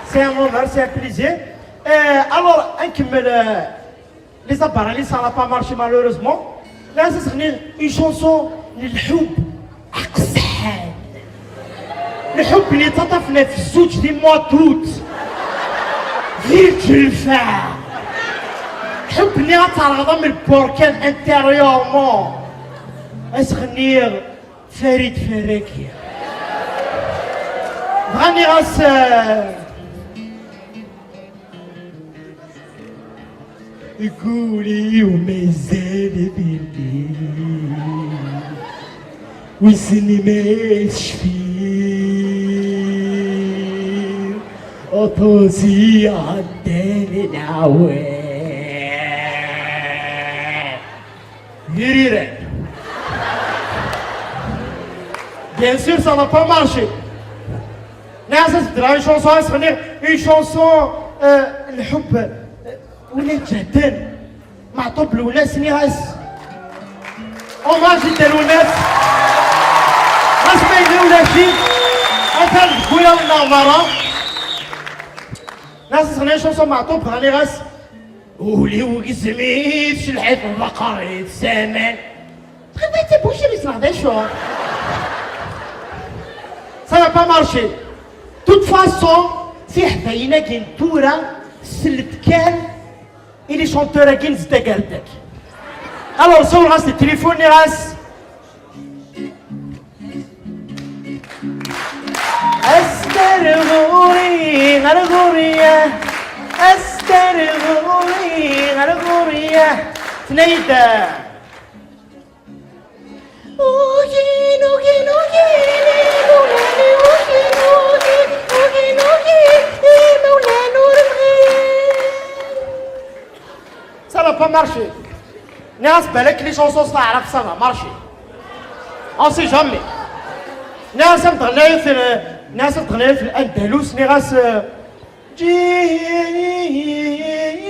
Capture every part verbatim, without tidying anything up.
C'est un honneur, c'est un plaisir. Euh, alors, nkemmel, euh, les appareils, ça n'a pas marché malheureusement. Là, ce serait une chanson de l'hub. Aqsḥan. Lḥubb-nni ttaṭṭafna f zzuǧ di mois d'août. Di lǧelfa. Lḥubb-nni ad terɣeḍ am lburkan intérieurement. Ad s-ɣenniɣ Farid Faraki. Bɣa nniɣ-as, euh, Guli-w mazal ad yelli, wissen ma tecfi, aṭas i iɛeddan neɛwal. Diriran. Bien sûr, ça n'a pas marché. Nniɣ-as ad beddleɣ une chanson, ad s-ɣenniɣ une chanson, euh, lḥubb, euh, win iǧehden. Meɛṭub Lwennas, nniɣ-as hommage i Dda Lwennas. Ɣas ma yella ulac-it, atan deg wulawen-nneɣ merra. Nniɣ-as ad s-ɣenniɣ une chanson Meɛṭub, nniɣ-as ul-iw gezm-it, celḥ-it, ḍeqqer-it s aman. Txedmeḍ tabbucin yesneɣ d acu? Ça n'a pas marché. De toute façon, tiḥdayin-agi n tura, seld kan i les chanteurs-agi n zdagar-agi. Alors, sawleɣ-as di téléphone, nniɣ-as, Aster ɣur-i, ar ɣur-i, aster ɣur-i, ar ɣur-i. Tenna-yi-d, ugin, ugin, ugin, imawlan-iw, ugin, ugin, ugin, ugin, imawlan ur bɣin. Ça n'a pas marché. Nniɣ-as balak les chansons s taɛrabt ça va marcher. On sait jamais. Nniɣ-as am tɣennayeḍ, nniɣ-as am tɣennayeḍ andalus, nniɣ-as, euh,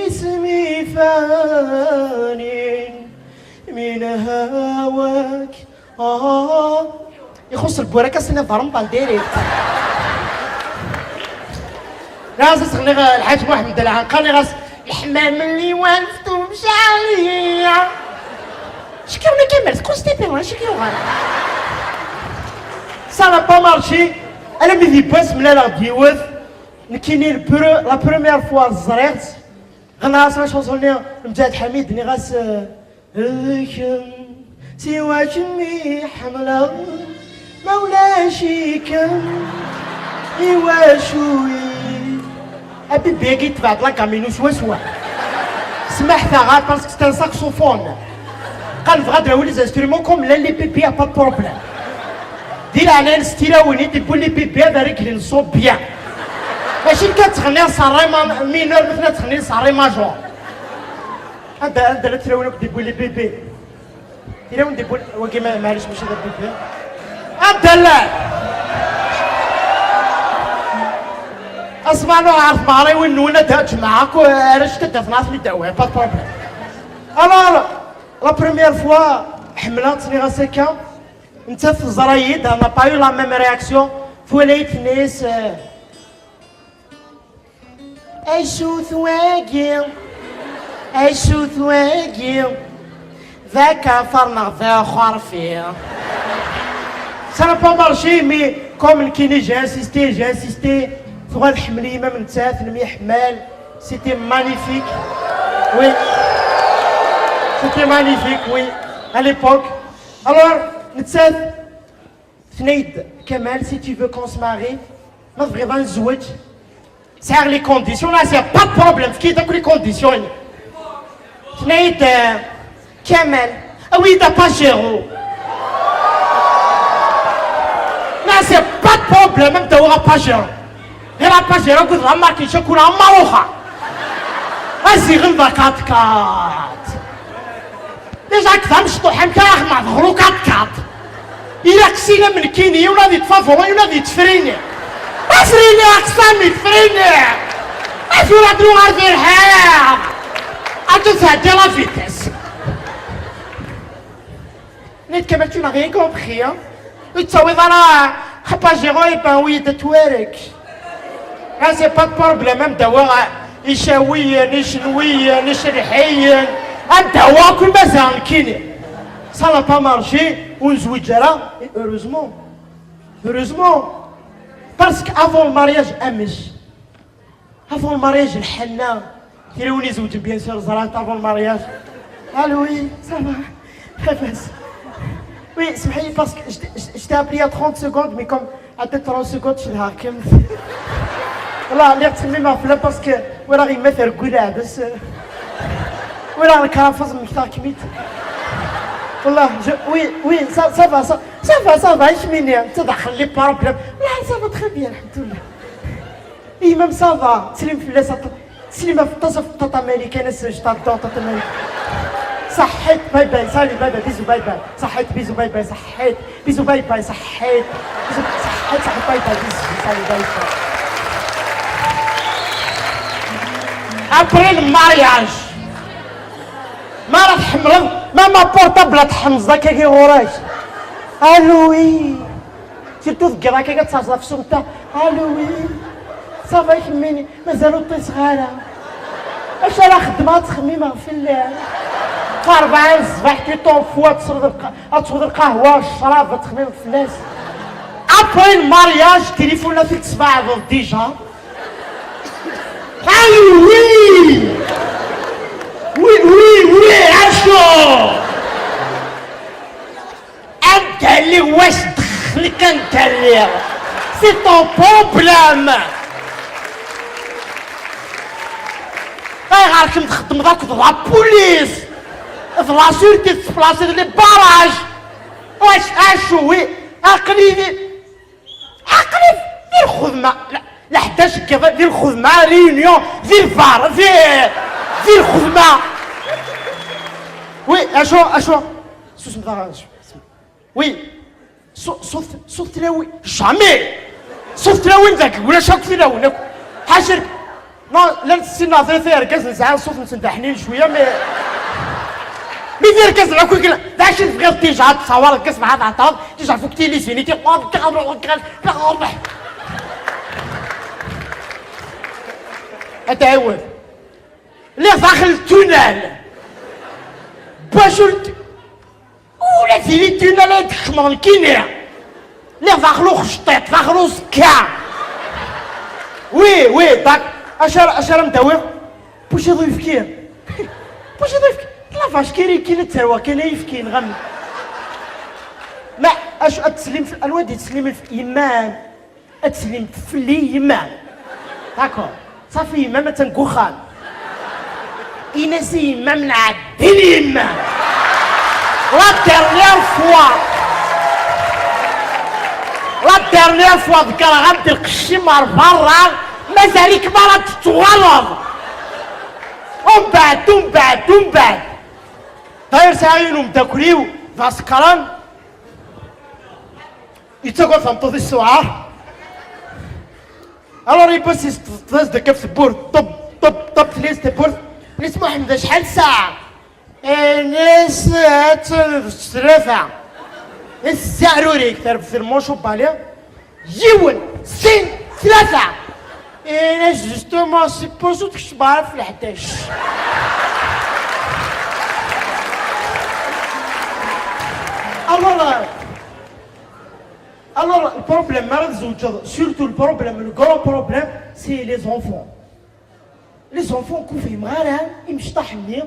ǧismi fanin min hawak. Ah, ixuṣṣ lburak ass-nni ḍerm baldirit. Nniɣ-as ad s-ɣenniɣ Lḥaǧ Muḥemmed Lɛanqa, nniɣ-as leḥmam n liwan teṭṭum cɛaliya. Ckiɣ mi kamel tkunstipi, acu k-yuɣal? Ça n'a pas marché. Alammi d yiwwas mlaleɣ-d yiwet. Nekkini le pre-, la première fois ẓriɣ-tt. Ɣennaɣ-as la chanson-nni n Mǧahed Ḥamid, nniɣ-as, euh, D kemm, siwa kemm i ḥemmleɣ, ma ulac-ikem, iwacu i? Abibi-agi yetbeɛ-d la gamme-inu swaswa. Smaḥet-aɣ, parce que c'est un saxophone. Qal bɣa d les instruments comme llan les bébés, y a pas de problème. Di leɛnaya-nnes tilawin i d-yewwin les bébés ad reglen son bien. Mačči nekk ad ttɣenniɣ s ré ma-, mineur, nutni ad ttɣennin s ré majeur. Anda, anda la tilawin akk d-yewwi les bébés? Tilawin d-yewwi, wagi ma-, maɛlic, mačči d bébé. Anda llan? Asma nuɣ ɣer tmeɣriwin-nwen ad d-jemɛeɣ akk arrac taddart-nneɣ ad ten-id-awiɣ, pas de problème. Alors, la première fois, ḥemmleɣ-tt, nniɣ-as akka, nettat teẓra-yi-d, elle n'a pas eu la même réaction, twala-yi-d, tenna-yas, euh, Acu-t wagi? Acu-t wagi? D akafar neɣ d axerfi? Ça n'a pas marché, mais comme nekkini, j'ai insisté, j'ai insisté, tuɣal tḥemmel yemma-m nettat, nemyeḥmal. C'était magnifique. Oui. C'était magnifique, oui. À l'époque. Alors, nettat, Tenna-yi-d, Kamal, si tu veux qu'on se marie, ma tebɣiḍ ad nezweǧ, sɛiɣ les conditions, là, c'est pas de problème, efk-iyi-d akk les conditions-nni. Tenna-yi-d, euh, Kamal, awi-yi-d Pajero. Là, c'est pas de problème, ad m-d-awiɣ Pajero. Ɣer Pajero akked la marque n ccakula am Maruxa. Ad ziɣen d quatre quatre. Déjà, nekk d amecṭuḥ, amek ara xedmeɣ d ɣer quatre quatre? Ilaq sila am nekkini, yiwen ad yeṭṭef avulu, yiwen ad yettfrini. Afrini, aqsam yettfrini. A tura ad nuɣal di lḥiḍ. Ad tɛeddi la vitesse. Nit Kamal, tu n'as rien compris, hein? Ur tettawiḍ ara Pajero, eh ben oui, d atwarek. Ah, c'est pas de problème, am dawa icawiyen, icenwiyen, icelḥiyen, am dawa akk imazan nekkini. Ça n'a pas marché, ur nezwiǧ ara. Et heureusement, heureusement, parce que avant le mariage, amek, avant le mariage, lḥanna, kra win izewǧen, bien sûr, ẓrant avant le mariage. Allô, oui, ça va. Très bien. Oui, اسمحي لي, parce que je t'ai, je, je t'ai appelé il y a trente secondes, mais comme à trente secondes, je suis là, comme... Voilà, les petits, mais ma fille, parce que, voilà, il m'a fait le goût là, de ce... Voilà, le carafas, mais qui t'a qui m'it. Voilà, je, oui, oui, ça, ça va, ça, ça va, ça va, je m'énerve, ça va, les problèmes. Là, ça va très bien, الحمد لله. اي مام صافا، تسلم في الله صافا. تسلم في الطاسه، في الطاطا مالك، انا سجلت على الطاطا مالك. صحيت، باي باي، سالي، باي باي، بيزو، باي باي. صحيت، بيزو، باي باي، صحيت، بيزو، باي باي، صحيت. بيزو، صحيت، صحيت، باي باي، بيزو، سالي، باي باي. Après le mariage, ما راه تحملض، ما ما portable تحمز هكا كي غوراش. الو وي. Surtout deg iḍ-agi ad tettaẓeḍ ɣef sumta. Allô, oui. Ça va, kemmini? Mazal ur ṭṭiseɣ ara. Acu ara xedmeɣ, ad ttxemmimeɣ fell-am. Ɣef rebɛa n ṣṣbeḥ, tu t'en fous, ad tesweḍ lqa-, ad tesweḍ lqahwa, ccrab, ad txemmimeḍ fell-as. Après le mariage, tilifun ad t-id-tesbeɛdeḍ déjà. Allô, oui. Oui, oui, oui, acu? Anda lliɣ, wac dexlek anda lliɣ? C'est ton problème. Ayɣer kem txeddmeḍ akked la police? D la sûreté tesplaciḍ les barrages. Wac acu wi? Aql-i di, aql-i di lxedma. La, la ḥdac n yiḍ di lxedma, réunion, di lbar, di, di lxedma. Oui, acu, acu? Susem daɣ, acu? Oui. Ṣu-, ṣut, ṣut tlawin. Jamais. Ṣut tlawin dagi, ulac akk tlawin akk. Ḥaca. Non, llan sin neɣ tlata yergazen sɛan ṣṣut-nsen d aḥnin cwiya, mais, mais d irgazen akk i yellan. D acu tebɣiḍ déjà ad tṣawreḍ, deg asbeḥ ad tɛeṭṭreḍ déjà fuk tilizini, ti-, ad tɛiwed. Lliɣ daxel tunnel. Bacu l-, ula d tili tunnel ad d-kecmeɣ nekkini. Lliɣ daxel uxecṭiṭ, daxel uẓekka. Oui, oui, dak-, acu ara, acu ara m-d-awiɣ? Puciḍ uyefki. Puciḍ uyefki. La vache qui rit, kien ad terwa kan ayefki, nɣam. Ma, acu, ad teslim f-, anwa ad yetteslimen f-, yemma-m? Ad teslimt fell-i yemma. D'accord. Ṣafi, yemma-m attan deg uxxam. Ini-as i yemma-m nɛeddi l yemma. La dernière fois. La dernière fois ḍeggreɣ-am-d lqecc-im ar berra, mazal-ikem ara d-tuɣaleḍ. Umbeɛd, umbeɛd, umbeɛd. D'ailleurs, sɛiɣ yiwen umeddakel-iw d asekran. Yettagad tameṭṭut-is tewɛer. Alors, yiwwas-is teẓẓa-as-d akka ɣef tewwurt, ṭeb, ṭeb, ṭeb, tella-as tewwurt. Nna-s: "Muḥend, acḥal ssaɛa?" Nna-s: "Attan d tlata." Nna-s: "Zzi aɛrur-ik, terfed lmanch ubali." Yiwen, sin, tlata. Nna-s: "Justement, suppose ur tkecmeḍ ara ɣef leḥdac." Alors, euh, Alors, le problème, ma ara tzewǧeḍ, surtout le problème, le grand problème, c'est les enfants. Les enfants, ur fhimeɣ ara imecṭaḥ-nni,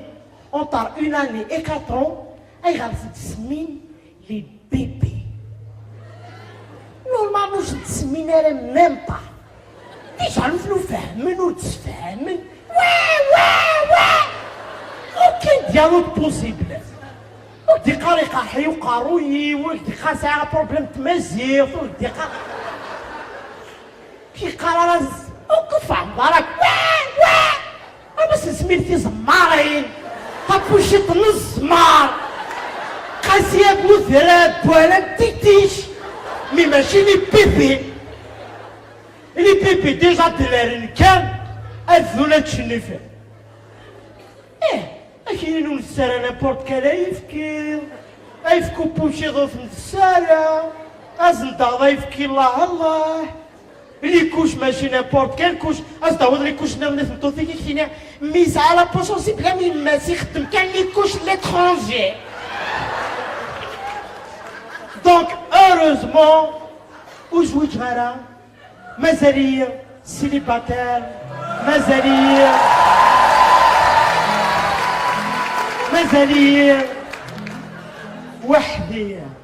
entre une année et quatre ans, ayɣer i ten-semmin les bébés. Normalement, ur ten-semmin ara même pas. Déjà, nutni ur fehmen, ur d-sfehmen. Wa, wa, wa! Aucun dialogue possible. Ur d-iqqar iqerḥ-iyi uqerruy-iw, ur d-iqqar sɛiɣ problème n tmaziɣt, ur d-iqqar, ur d-iqqar ara z-, ur k-fehmeḍ ara. Wa, wa! Ama s-, nesmil tizemmarin, tapuciṭ n zzmer, qasiyat n udrab, wala n titic, mais mačči n ipipi. N ipipi déjà d laren kan, ad dun ad ččen ifi. Eh, akini ur nessara n'importe quel ayefki. Ayefki upuciḍ ur t-nessara. Azen-d daɣ ayefki, Allah, Allah. Les couches, mačči n'importe quelle couche. Ad s-d-tawiḍ les couches nniḍen i tmeṭṭut-ik, i k-tini, mmi yesɛa la peau sensible am yemma-s, ixeddem kan les couches n l'étranger. Donc, heureusement, ur zwiǧeɣ ara. Mazal-iyi célibataire. Mazal-iyi, mazal-iyi weḥd-i.